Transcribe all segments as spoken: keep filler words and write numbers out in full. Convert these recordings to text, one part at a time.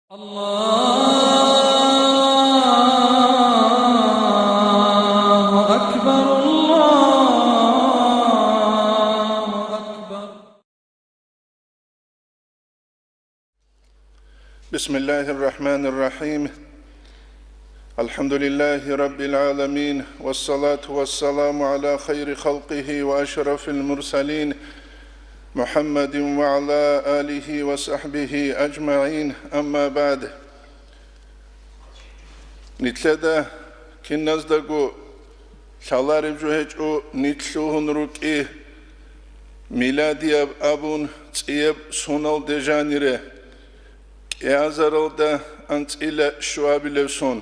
الله أكبر، الله أكبر. بسم الله الرحمن الرحيم. الحمد لله رب العالمين، والصلاة والسلام على خير خلقه وأشرف المرسلين محمد وعلى آله وصحبه أجمعين، أما بعد. Нилъеда киназдаго лъалареб жо гьечӀо, нилъ лъугьун рукӀи миладияб абун цӀияб соналде жанире, кӀиазаралда анцӀила щуабилеб сон.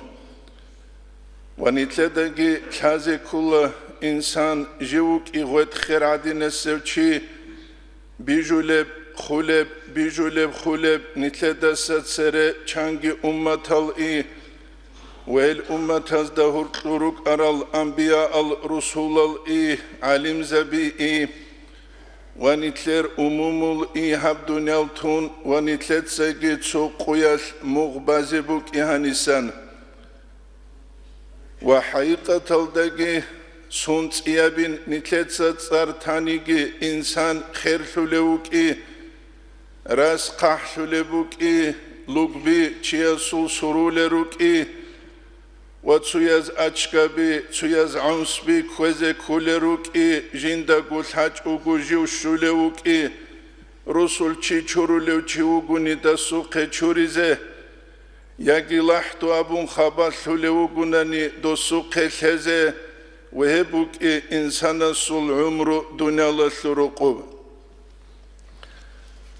Ва нилъедаги лъазе ккола инсан жив вукӀи гъветӀ-хер гӀадинасев чи, бижулеб, хулеб, бижулеб, хулеб, нилъедаса цере чанги умматал и, ва гьел умматазда гьуркьур рукӀарал анбияал, русулал и, гӀалимзаби и, ва нилъер умумул и гьаб дуниял тун ва нилъецаги цо къуялъ мугъ базе букӀи гьанисан. Ва хӀакъикъаталдаги сун цӀиябин нилъеца цӀар таниги, инсан херлъулев вукӀи, рас хъахӀлъулеб букӀи, лугби чиясул сурулел рукӀи, ва цуяз ачкаби, цуяз гӀунсби кквезе кколел рукӀи, жиндаго лъачӀого жив щулев вукӀи, русул чи чурулев чи вугони досухъе чуризе, яги лахӀду абун хабалъулев вугунани досухъе лъезе, ва гьеб букӀи инсанасул гӀумру дуниялалъул рукъуб.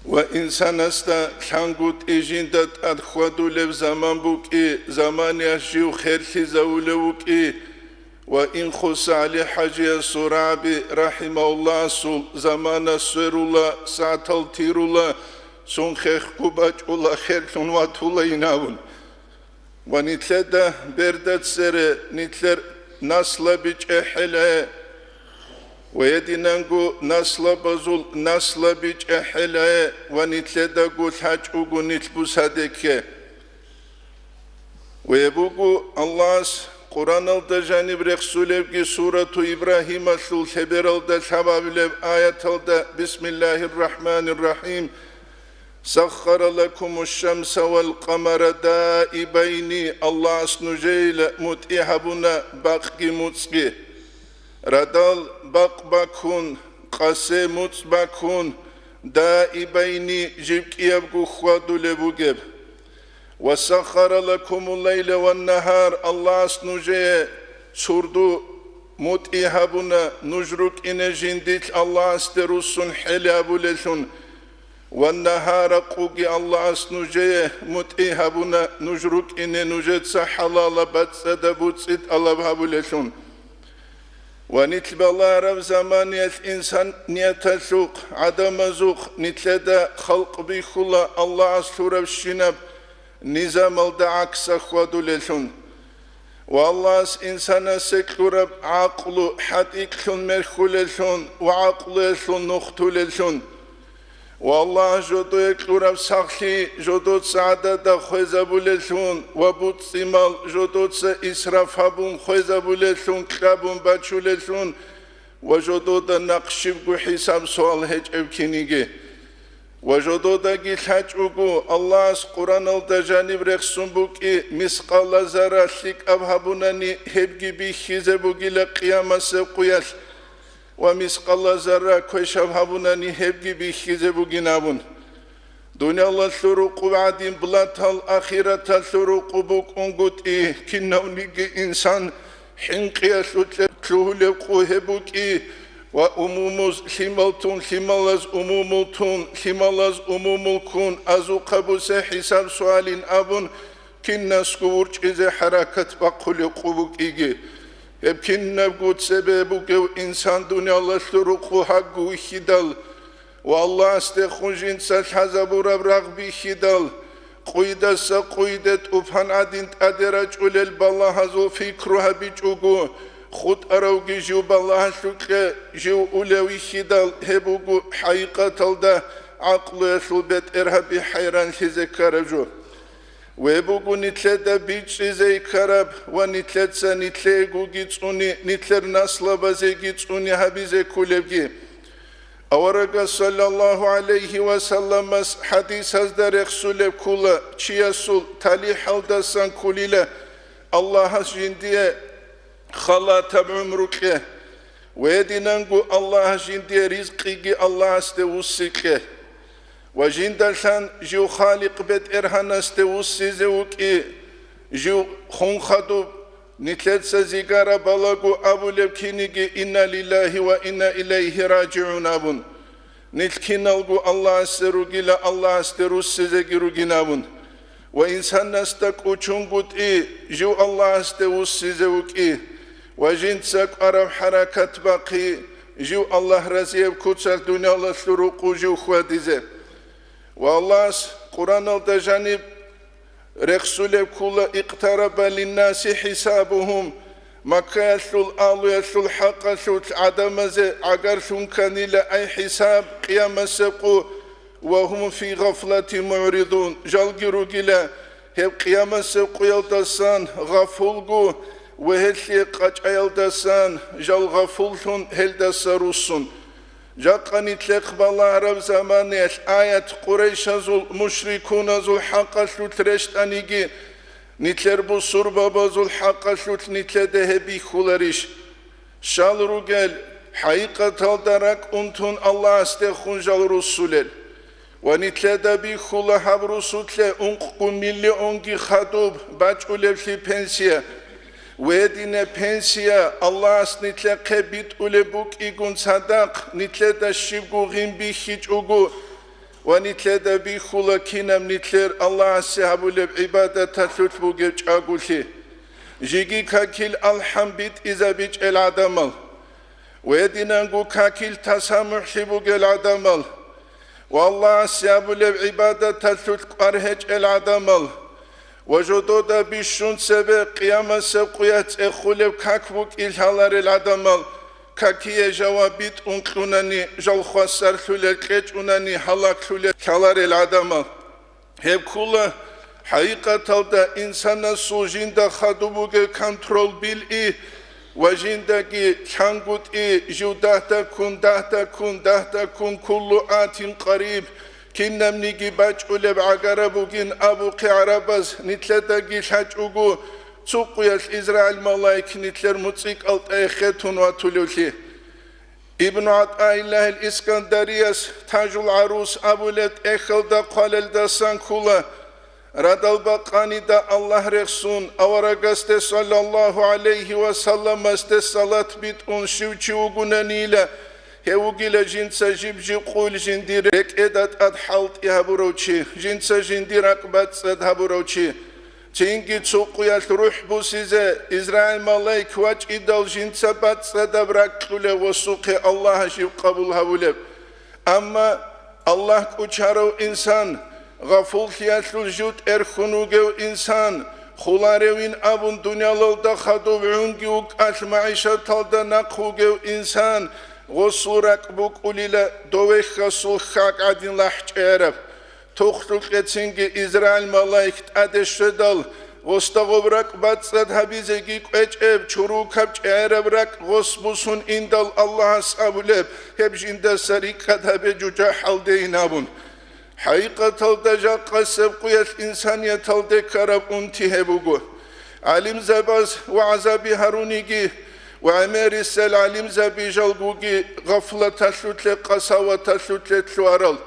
Ва инсанасда лъангутӀи жинда тӀад хьвадулеб заман букӀи, заманиялъ жив херлъизавулев вукӀи, ва Инхоса ГӀали-хӀажиясул рагӀаби рахӀимагьуллагьасул замана сверула, сагӀатал тирула, сун хехго бачӀула, херлъун ватулайин абун. Ва нилъеда берда цере нилъер наслаби чӀехӀелае, ва гьединанго наслабазул наслаби чӀехӀелае, ва нилъедаго лъачӀого нилъ бусадекке. Ва гьеб буго Аллагьас Къуръаналда жаниб рехсулебги сурату Ибрагьималъул лъебералда лъабабилеб аяталда: «Бисмиллагьир рахӀманир рахӀим. Саххара лакумуш-шамса вал къамара даибайни», Аллагьас нужеила мутӀигӀ гьабуна бакъги муцӀги. Радал бакъ бакун, къасе муцӀ бакун, даибайни жиб кӀиябго хьвадулеб бугеб. «Ва саххара лакумул лайла ван нагьар», Аллагьас нужее сурду мутӀигӀ гьабуна, нуж рукӀине жиндилъ Аллагьасде руссун хӀел гьабулелъун. «Ван нагьара», къуги Аллагьас нужее мутӀигӀ гьабуна, нуж рукӀине нужеца хӀалалаб бацӀцӀадаб буцӀи тӀалаб гьабулелъун. Ва нилъ балагьараб заманиялъ инсанияталъухъ, гӀадамазухъ нилъеда халкъ бихьула Аллагьас лъуравщинаб низамалда гӀакса хьвадулелъун. Ва Аллагьас инсанасе кьураб гӀакълу хӀатӀикьлъун мерхьулелъун ва гӀакълуялъул нух тулелъун. Ва Аллагь жодое кьураб сахлъи жодоца гӀадада хвезабулелъун ва буцӀцӀимал жодоца исраф гьабун хвезабулелъун кьабун бачулелъун ва жодода нахъ щибго хӀисаб-суал гьечӀеб киниги. Ва жододаги лъачӀого Аллагьас Къуръаналда жаниб рехсун букӀи, мискъала зарра лъикӀаб гьабунани гьебги бихьизе бугила къиямасеб къуялъ. Ва мискъала зарра квешаб гьабунани гьебги бихьизе бугин абун. Дуниялалъул рукъуб гӀадин блатал ахираталъул рукъуб букӀунгутӀи, кинавниги инсан хӀинкъиялъулъе лъугьулеб къу гьеб букӀи, ва умумуз лъимал тун, лъималаз умумул тун, лъималаз умумул ккун, азухъа бусе хӀисаб-суалин абун, кинасго вурчӀизе хӀаракат бахъулеб къу букӀиги. Гьеб кинабго цебе бугев инсан дуниялалъул рукъу гьагу вихьидал ва Аллагьасдехун жинца лъазабураб рагъ бихьидал, къуйдаса къуйде тӀупан гӀадин тӀаде рачӀулел балагьазул пикру гьабичӀого, хутӀаравги жив балагьалъукье жив улев вихьидал, гьеб буго хӀакъикъаталда гӀакълуялъул бетӀергьаби хӀайранлъизе ккараб жо. Ве буго нилъеда бичӀчӀизе ккараб ва нилъеца нилъеегоги цӀуни, нилъер наслабазеги цӀуни гьабизе кколебги. Аварагас саллаллагьу гӀалайгьи ва салламас хӀадисазда рехсулеб ккола, чиясул талихӀалдасан кколила Аллагьас жиндие халатаб гӀумру кье, ва гьединанго Аллагьас жиндие ризкъиги Аллагьасде вуссикье. Ва жиндалъан жив Халикъ БетӀергьанасде вуссизе вукӀи, жив хун хадуб, нилъеца зигараб балагу абулеб киниги: «Инна лиллагьи ва инна илайгьи ражигӀун», – абун. Нилъ киналго Аллагьасе ругила, Аллагьасде руссизеги ругин абун. Ва инсанасда кӀучунгутӀи жив Аллагьасде вуссизе вукӀи, ва жинца кӀвараб хӀаракат бахъи жив Аллагь разияб куцалъ дуниялалъул рукъу жив хьвадизе. Ва Аллагьас Къуръаналда жаниб рехсулеб ккола: «Икътараба линнаси хӀисабухум», Маккаялъул агьлуялъул хӀакъалъулъ гӀадамазе гӀагарлъун кканила ай хӀисаб, къиямасеб къо, «ва гьум фи гъафлатин мугӀридун», жалги ругила гьеб къиямасеб къоялдасан гъафулго ва гьелъие къачӀаялдасан жал гъафуллъун, гьелдаса руссун. Жакъа нилъехъ балагьараб заманаялъ аят къурайшазул, мушрикуназул хӀакъалъулъ рещтӀаниги, нилъер бусурбабазул хӀакъалъулъ нилъеда гьеб бихьуларищ? Щал ругел, хӀакъикъаталда ракӀ унтун Аллагьасдехун жал руссулел. Ва нилъеда бихьула гьаб русулъе ункъго миллионги хадуб бачӀулеблъи пенсия. Ва гьединаб пенсия Аллагьас нилъехъе битӀулеб букӀигун цадахъ, нилъеда щибго гъин бихьичӀого, ва нилъеда бихьула кинаб нилъер Аллагьасе гьабулеб гӀибадаталъулъ бугеб чӀаголъи. Жеги какил алхӀам битӀизабичӀел гӀадамал. Ва гьединанго какил тасамухӀлъи бугел гӀадамал, ва Аллагьасе гьабулеб гӀибадаталъулъ кӀвар гьечӀел гӀадамал, ва жодода бищун цебе къиямасеб къоялъ цӀехулеб как букӀин лъаларел гӀадамал, какие жаваб битӀун кьунани, жал хвасарлъулел кьечӀунани, гьалаглъулел лъаларел гӀадамал. Гьеб ккола, хӀакъикъаталда, инсанасул жинда хадуб бугеб контрол билъи ва жиндаги лъангутӀи жив дагьдаккун, дагьдаккун, дагьдаккун, куллу атин къариб, кинабниги бачӀулеб гӀагараб бугин абухъе гӀарабаз нилъедаги лъачӀого, цо къоялъ Израил малаик нилъер муцӀикӀал тӀехе тун ватулевлъи. Ибну ГӀатӀаиллагьил Искандарияс Тажул ГӀарус абулеб тӀехьалда хъвалелдасан ккола, радал бакъанида Аллагь рехсун, аварагасде саллаллагьу гӀалайгьи ва салламасде салат битӀун щив чи вугунанила, гьев вугила жинца жиб-жиб къуйл жиндир рекӀеда тӀад хӀалтӀи гьабурав чи, жинца жиндир ракӀ бацӀцӀад гьабурав чи. Цинги цо къоялъ рухӀ бусизе Израил малаик вачӀидал жинца бацӀцӀадаб ракь кьулев ва сухъе Аллагьас жив къабул гьавулеб. Амма Аллагь кӀучарав инсан, гъафуллъиялъул жив тӀерхьун вугев инсан, хуларевин абун дуниялалда хадуб гӀунги вукӀалъ магӀишаталда нахъ вугев инсан, гъосул ракӀ букӀулила довехьасул хьакӀ гӀадин лахӀчӀераб. Тухлъукьецинги Израил малаик тӀаде щведал, гъосда гъоб ракӀ бацӀцӀад гьабизеги кӀвечӀеб чурукаб чӀегӀераб ракӀ гъос бусун индал Аллагьас абулеб, гьеб жиндаса рикӀкӀад гьабе жужахӀалдейин абун. ХӀакъикъаталда жакъасеб къуялъ инсанияталде ккараб унти гьеб буго. ГӀалимзабаз вагӀзаби гьаруниги ва гӀемерисел гӀалимзаби жалгуги гъафлаталъулъе, къасаваталъулъе лъугьарал.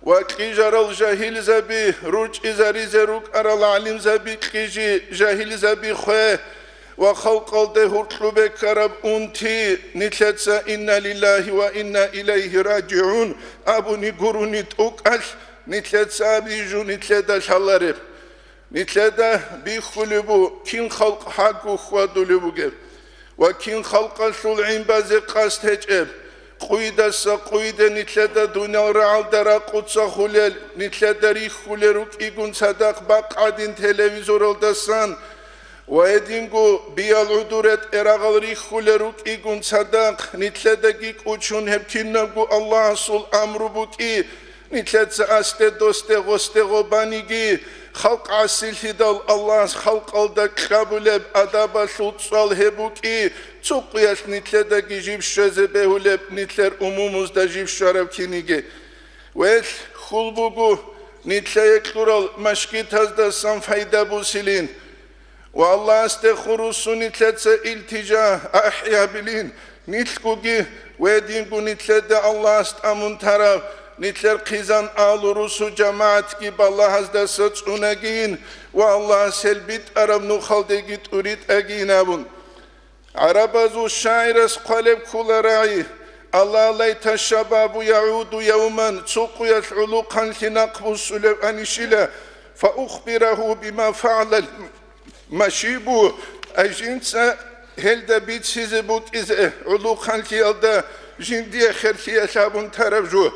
Ва кьижарал жагьилзаби, ручӀизаризе рукӀарал гӀалимзаби кьижи, жагьилзаби хве, ва халкъалде гьуркьубе ккараб унти нилъеца «Инна лиллагьи ва инна илайгьи ражигӀун» абуни гурони тӀокӀалъ, нилъеца абижу нилъеда лъалареб. Нилъеда бихьулеб бу, кин халкъ гьагу хьвадулеб бугеб ва кин халкъалъул гӀин базе къасд гьечӀеб. Къуйдаса къуйде нилъеда дуниял рагӀалда ракъуца хулел, нилъеда рихьулел рукӀигун цадахъ бакъ гӀадин телевизоралдасан ва гьединго биял гӀодоре тӀерагъал рихьулел рукӀигун цадахъ, нилъедаги кӀучун гьеб кинабго Аллагьасул амру букӀи, Нилъеца асде-досде гъосде гъобаниги, халкъ гӀасилъидал Аллагьас халкъалда кьабулеб адабалъул цӀал гьеб букӀи, цо къуялъ нилъедаги жиб щвезе бегьулеб, нилъер умумузда жиб щвараб киниги. Велъ, хьул буго, нилъее кьурал машгитаздасан пайда бусилин. Ва Аллагьасде хурусу нилъеца илтижа ахӀи гьабилин, нилъгуги ва гьединго нилъеда Аллагьас тӀамун тараб, нилъер хъизан агьлу-русу-жамагӀатги балагьаздаса цӀунагин ва Аллагьас гьел битӀараб нухалдеги тӀуритӀагин абун. ГӀарабазул шагӀирас хъвалеб ккола рагӀи: «Алла лайта шабабу ягӀуду явман», цо къуялъ гӀулухъанлъи нахъ бусулеб анищила, «фаухбирагьу бима фагӀалал машибу», ай жинца гьелда бицизе букӀизе гӀулухъанлъиялда жиндие херлъиялъ абун тараб жо.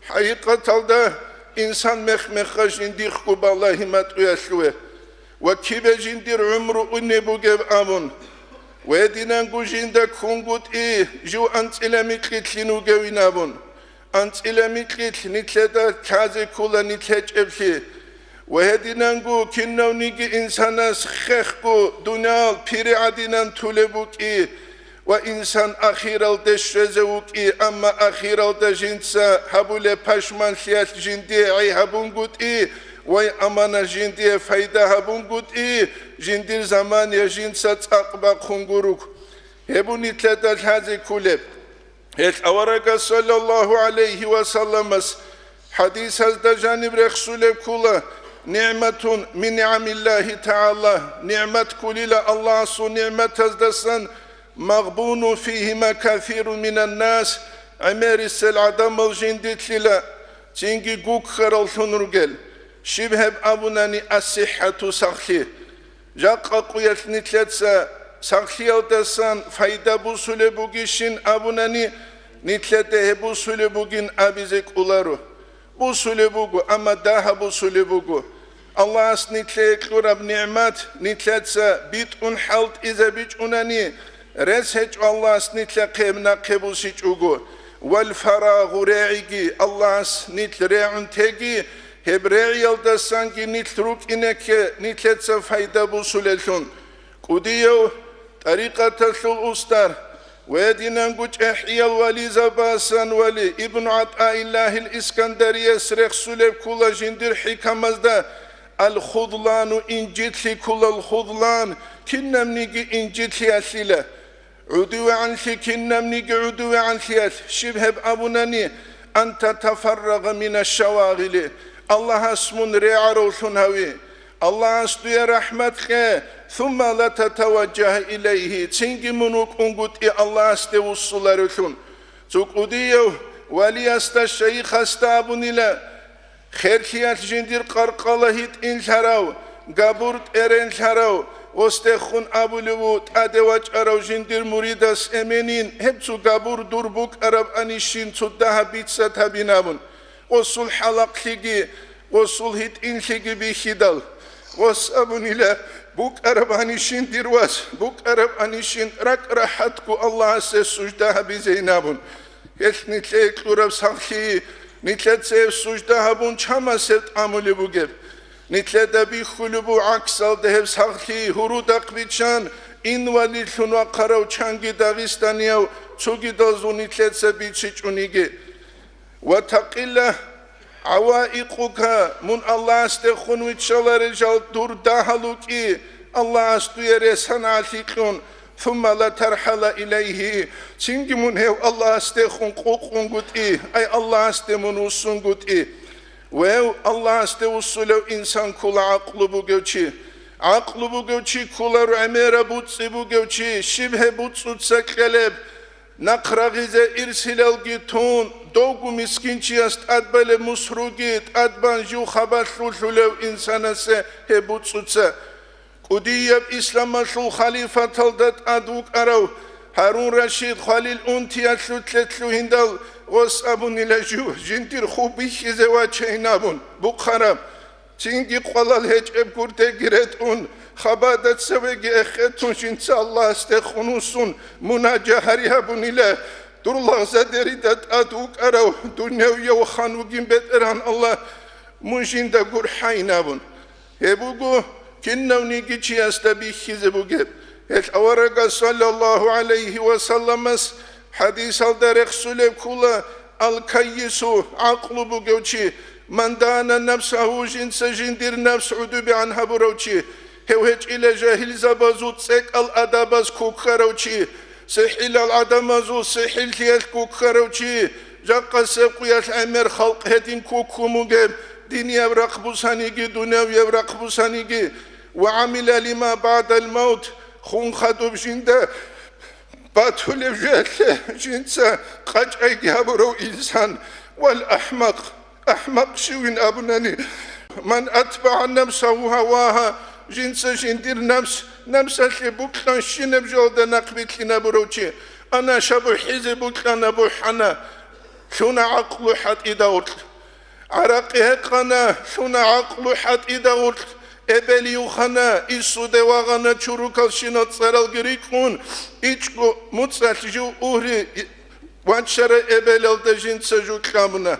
ХӀакъикъаталда инсан мех-меха жиндихъго балагьи матӀуялъуве ва кибе жиндир гӀумру унеб бугеб абун. Ва гьединанго жинда ккунгутӀи жив анцӀила микьилъин вугевин абун. АнцӀила микьилъ нилъеда лъазе ккола нилъ гьечӀеблъи. Ва гьединанго кинавниги инсанас хехго дуниял пири гӀадинан тулеб букӀи ва инсан ахиралде щвезе вукӀи, амма ахиралда жинца гьабулеб пашманлъиялъ жиндие гӀей гьабунгутӀи, вай амана жиндие файда гьабунгутӀи, жиндир замания жинца цӀакъ бахъун гуруг. Гьеб нилъеда лъазе кколеб. Гьелъ аварагас, саллаллагьу гӀалайгьи ва салламас, хӀадисазда жаниб рехсулеб ккола: «НигӀматун мин нигӀамиллагьи тагӀала», нигӀмат кколила Аллагьасул нигӀматаздасан, «магъбуну фигьима касирун минаннас», гӀемерисел гӀадамал жиндилъила, цинги гуккараллъун ругел. Щиб гьеб абунани, «ассихӀату», сахлъи. Жакъа къуялъ нилъеца сахлъиялдасан пайда бусулеб бугищин абунани, нилъеда гьеб бусулеб бугин абизе кӀоларо. Бусулеб буго, амма дагьаб бусулеб буго. Аллагьас нилъее кьураб нигӀмат нилъеца битӀун хӀалтӀизабичӀунани, рес гьечӀо Аллагьас нилъехъе гьеб нахъе бусичӀого. Вал фарагъу, регӀиги, Аллагьас нилъ регӀун теги, гьеб регӀиялдасанги нилъ рукӀине кке нилъеца пайда бусулеллъун. КӀудияв тӀарикъаталъул устар ва гьединанго чӀехӀиял вализабасан вали Ибн ГӀатӀаиллагьил Искандарияс рехсулеб ккола жиндир хӀикамазда: «Ал-худлану, инжитлъи кколал худлан, кинабниги инжитлъиялъила». ГӀудувегӀанлъи кинабниги гӀудувегӀанлъиялъ, щиб гьеб абунани, «ан татафаррагъа мина шавагъили», Аллагьас мун регӀаравлъун гьави, Аллагьас дуе рахӀмат кье, «сумма ла татаваджагьа илайгьи», цинги мун вукӀунгутӀи Аллагьасде вуссуларевлъун. Цо кӀудияв валиясда, шайихасда абунила: «Херлъиялъ жиндир къаркъала гьитӀинлъарав, габур тӀеренлъарав, гъосдехун абулев ву тӀаде вачӀарав жиндир муридас эменин, гьеб цо габур дур букӀарабанищин цо дагьаб бица табин», абун, гъосул хӀалакълъиги, гъосул гьитӀинлъиги бихьидал, гъос абунила: «БукӀарабанищин, дир вас, букӀарабанищин, ракӀ-рахӀатго Аллагьасе сужда гьабизейин», абун. Гьелъ нилъее кьураб сахлъи, нилъеца гьеб сужда гьабун чамасеб тӀамулеб бугеб. Нилъеда бихьулеб буго гӀаксалда гьеб сахлъи, гьурудахъ биччан, инвалидлъун вахъарав чанги дагъистанияв цогидазул нилъеца бицичӀониги. Ва такъила гӀаваикъука, мун Аллагьасдехун виччаларел жал дур дагьал вукӀи, Аллагьас дуе рес гьанагӀалъи кьун, «сумма ла тархӀала илайгьи», цинги мун гьев Аллагьасдехун къукъунгутӀи, ай Аллагьасде мун вуссунгутӀи. Вев Аллагьасде вуссулев инсан ккола гӀакълу бугев чи. ГӀакълу бугев чи кколаро гӀемераб буцӀцӀи бугев чи, щиб гьеб буцӀцӀуца кьелеб? Нахъ рагъизе ирсилалги тун, довго мискинчияс тӀадбалеб мусруги тӀадбан жив хабалъулъулев инсанасе гьеб буцӀцӀуца. КӀудияб исламалъул халифаталда тӀад вукӀарав Гьарун Рашид хвалил унтиялъулъе лъугьиндал гъос абунила жив жиндир ху бихьизе вачейин абун бухъараб. Цинги къвалал гьечӀеб гурдеги ретӀун, хабада цевеги эхетун жинца Аллагьасдехун вуссун мунажа гьари гьабунила. Дур лагъзадерида тӀад вукӀарав дунявияв хан вугин БетӀергьан Аллагь, мун жинда гурхӀайин абун. Гьеб буго кинавниги чиясда бихьизе бугеб. Гьелъ аварагас саллаллагьу гӀалайгьи ва салламас хӀадисалда рехсулеб ккола: «Ал-каййису, гӀакълу бугев чи, ман дана нафсагьу, жинца жиндир нафс гӀодобегӀан гьабурав чи, гьев гьечӀила жагьилзабазул цӀекӀал адабаз куккарав чи, сихӀилал гӀадамазул сихӀиллъиялъ куккарав чи, жакъасеб къуялъ гӀемер халкъ гьедин куккун бугеб, динияб рахъ бусаниги, дунявияб рахъ бусаниги, ва гӀамила лима баъдал мавт, хун хадуб жинда батулев жеялъе жинца къачӀайги гьабурав инсан, вал ахӀмакъ, ахӀмакъ щивин абунани, ман атбагӀа нафсагьу гьавагьа, жинца жиндир нафс, нафсалъе букьанщинаб жоялда нахъбилълъинабурав чи, ана шабухӀизе букьана бухӀана, лъуна гӀакълу хӀатӀида гъоркь. ГӀаракъи гьекъана, лъуна гӀакълу хӀатӀида гъоркь, эбел юхана, исуде вагъана чурукалщинал цӀаралги рикӀкӀун, ичӀго муцӀалъ жив угьри вачарай эбелалда жинца жу кьабуна.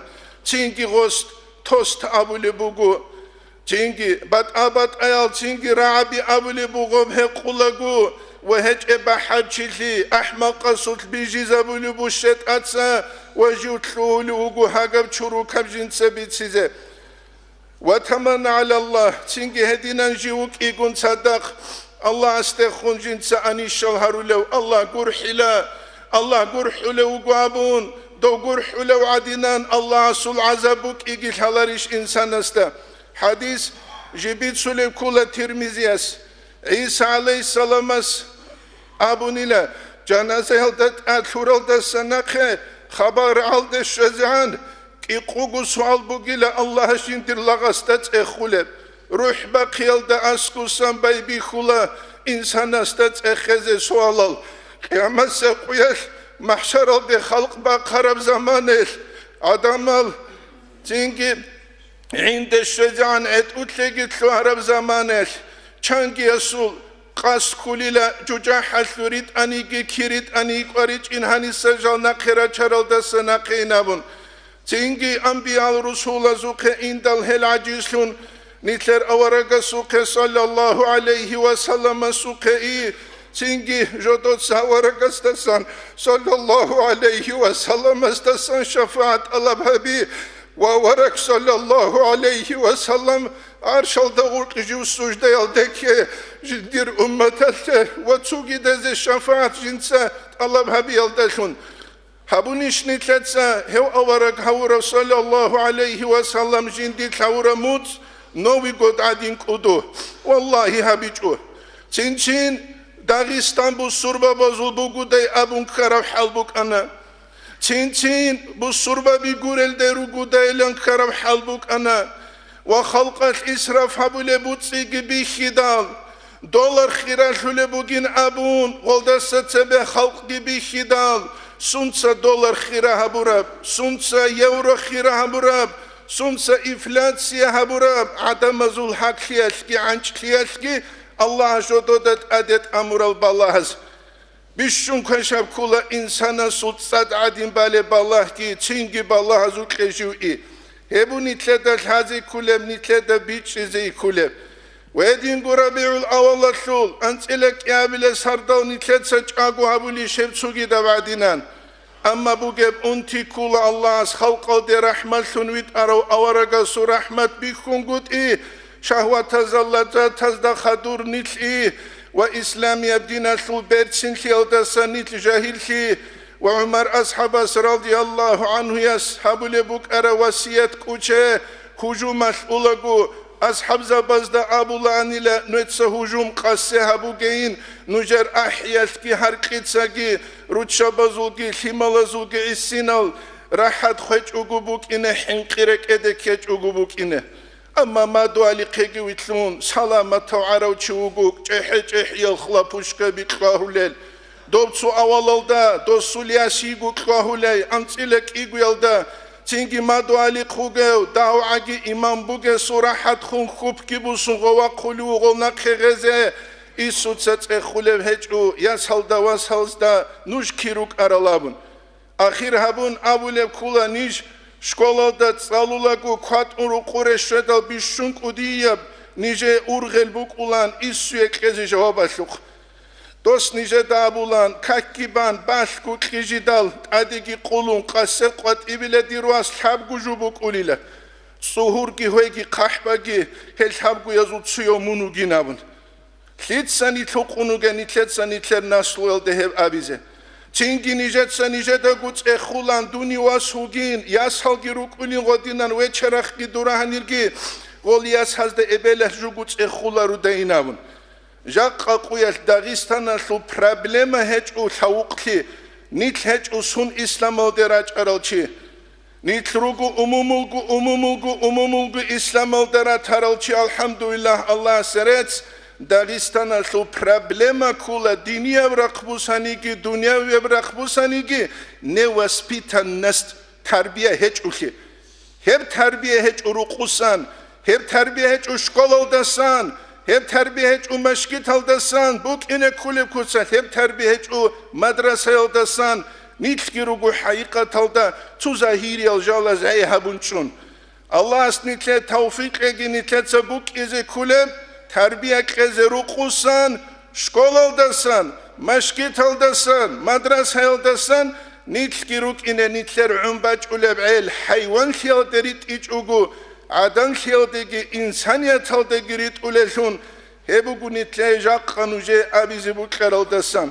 Цинги гъост, тост абулеб буго. Цинги батӀа-батӀаял цинги рагӀаби абулеб буго гьекъулаго, ва гьечӀеб бахӀарчилъи ахӀмакъасулъ бижизабулеб бу шетӀаца ва жив лъугьулев вуго гьагаб чурукаб жинца бицизе. Ва таманна гӀалаллагь, цинги гьединан жив вукӀигун цадахъ Аллагьасдехун жинца анищал гьарулев, Аллагь гурхӀила, Аллагь гурхӀулев вуго абун, дов гурхӀулев гӀадинан Аллагьасул гӀазаб букӀиги лъаларищ инсанасда? ХӀадис жибицулеб ккола Тирмизияс. ГӀиса гӀалайгьиссаламас абунила, жаназаялда тӀад лъуралдаса нахъе хабар гӀалде щвезегӀан кӀикъого суал бугила Аллагьас жиндир лагъасда цӀехулеб. РухӀ бахъиялда аскусан байбихьула инсанасда цӀехезе суалал. Къиямасеб къуялъ, махӀшаралде халкъ бахъараб заманаялъ, гӀадамал цинги гӀинде щвезегӀан гӀетӀулъеги лъугьараб заманаялъ, чангиясул къасд ккулила, жужахӀалъур ритӀаниги, кир ритӀани кӀваричӀин гьаниса жал нахъе рачаралдаса нахъе инабун. Цинги анбиял-русулазухъе индал гьел гӀажизлъун, нилъер аварагасухъе, саллаллагьу гӀалайгьи ва салламасухъе и, цинги жодоца аварагасдасан, саллаллагьу гӀалайгьи ва салламасдасан шафагӀат тӀалаб гьаби, ва авараг, саллаллагьу гӀалайгьи ва саллам, гӀаршалда гъуркьи жив суждаялде кке, жиндир умматалъе ва цугидазе шафагӀат жинца тӀалаб гьабиялдалъун. Гьабунищ нилъеца гьев авараг гьавурав, саллаллагьу гӀалайгьи ва саллам, жиндилъ гьавураб муцӀ Новый год гӀадин кӀуду? Валлагьи, гьабичӀо. Цин-цин Дагъистан бусурбабазул бугудай абун ккараб хӀал букӀана. Цин-цин бусурбаби гурелдай ругудайилан ккараб хӀал букӀана. Ва халкъалъ исраф гьабулеб буцӀиги бихьидал, доллар хиралъулеб бугин абун, гъолдаса цебе халкъги бихьидал, сунца доллар хира гьабураб, сунца евро хира гьабураб, сунца инфляция гьабураб, гӀадамазул гьаклъиялъги гӀанчӀлъиялъги Аллагь жодода тӀаде тӀамурал балагьаз. Бищун квешаб ккола инсанасул цӀад гӀадин балеб балагьги, цинги балагьазукье жив и. Гьеб бу нилъеда лъазе кколеб, нилъеда бичӀчӀизе кколеб. Гьединго РабигӀул авалалъул анцӀила кӀиабилеб сардал нилъеца чӀаго гьабулищ гьеб цугидаб гӀадинан. Амма бугеб унти ккола Аллагьас халкъалде рахӀматлъун витӀарав аварагасул рахӀмат бихьунгутӀи, шагьватазда, лаззатазда хадур нилъи ва исламияб диналъул берцинлъиялдаса нилъ жагьиллъи ва ГӀумар асхӀабас, радияллагьу гӀанхуяс, гьабулеб букӀараб васият кӀуче, гьужумалъ улаго, асхӀабзабазда абулаанила, нуеца гьужум къасе гьабугейин, нужер ахӀиялъги гьаркьицаги, руччабазулги лъималазулги гӀисинал рахӀат хвечӀого букӀине, хӀинкъи рекӀеде ккечӀого букӀине. Амма мадугьалихъеги вилълъун, саламатав гӀарав чи вуго, чӀехӀе-чӀехӀиял хлопушкаби кьвагьулел. Дов цо авалалда, досул яс йиго кьвагьулей, анцӀила кӀигоялда, цинги мадугьалихъ вугев, дагьваги имам бугесул рахӀат хун хьупги бусун гъова хъулев вугъул нахъе гъезе, Исуца цӀехулев гьечӀо, ясалда васалзда нуж кир рукӀарал абун. Ахир гьабун абулеб ккула ниж, школалда цӀалулаго кватӀун рукъуре щведал бищун кӀудияб нижее ургъел букӀулан иссуе кьезе жавабалъухъ. Дос нижеда абулан, какги бан, балъго кьижидал, тӀадеги къулун, къасел къватӀибила дир вас лъабго жо букӀулила. ЦӀугьурги гьвеги хъахӀбаги, гьел лъабгоязул цуяв мун вугин абун. Лъица нилъ гьукъун вугел нилъеца нилъер наслуялде гьеб абизе? Цинги нижеца нижедаго цӀехулан, дуни вас вугин, ясалги рукӀулин гъодинан, вечерахъги дурагьанирги, гъол ясазда эбелалъ жуго цӀехуларудайин абун. Жакъа къуялъ Дагъистаналъул проблема гьечӀо лъавукълъи, нилъ гьечӀо сун исламалде рачӀарал чи. Нилъ руго умумулго, умумулго, умумулго исламалда ратарал чи, алхӀамдулиллагь, Аллагьасе рецц, Дагъистаналъул проблема ккула динияб рахъ бусаниги, дунявияб рахъ бусаниги, невоспитанность, тарбия гьечӀолъи. Гьеб тарбия гьечӀо рукъусан, гьеб тарбия гьечӀо школалдасан, гьеб тарбия гьечӀо машгиталдасан, букӀине кколеб куца, гьеб тарбия гьечӀо мадрасаялдасан, нилъги руго хӀакъикъаталда цо загьириял жалаз гӀей гьабун чӀун. Аллагьас нилъее тавфикъ кьеги нилъеца букӀизе кколеб, тарбия кьезе рукъусан, школалдасан, машгиталдасан, мадрасаялдасан нилъги рукӀине нилъер гӀун бачӀулеб гӀел, хӀайванлъиялде ритӀичӀого, гӀаданлъиялдеги инсанияталдеги ритӀулелъун, гьеб буго нилъее жакъа нужее абизе букӀаралдасан.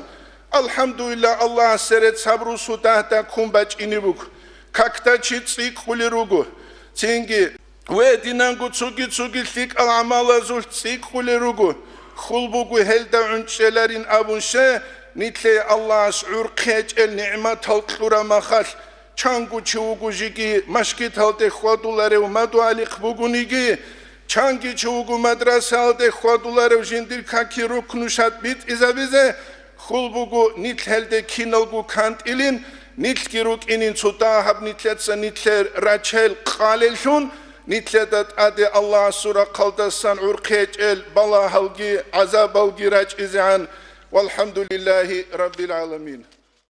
АлхӀамдулиллагь, Аллагьасе рецц, гьаб русу дагьда ккун бачӀине буго, какда чи цӀикӀкӀулел руго. Цинги, ве динанго цоги-цоги лъикӀал гӀамалазулъ цӀикӀкӀулел руго, хьул буго гьелда гӀунчӀеларин абун ще, нилъее Аллагьас гӀурхъи гьечӀел нигӀматал кьураб махалъ, чанго чи вуго жеги машгиталде хьвадуларев мадугьалихъ бугониги, чанги чи вуго мадрасаялде хьвадуларев жиндир каки рукну шад битӀизабизе, хьул буго нилъ гьелде киналго кантӀилин, нилъги рукӀинин цо дагьаб нилъеца нилъер рачел къалеллъун, нилъеда тӀаде Аллагьасул рахъалдасан гӀурхъи гьечӀел балагьалги гӀазабалги рачӀизегӀан. ВалхӀамдулиллагьи раббил гӀаламин.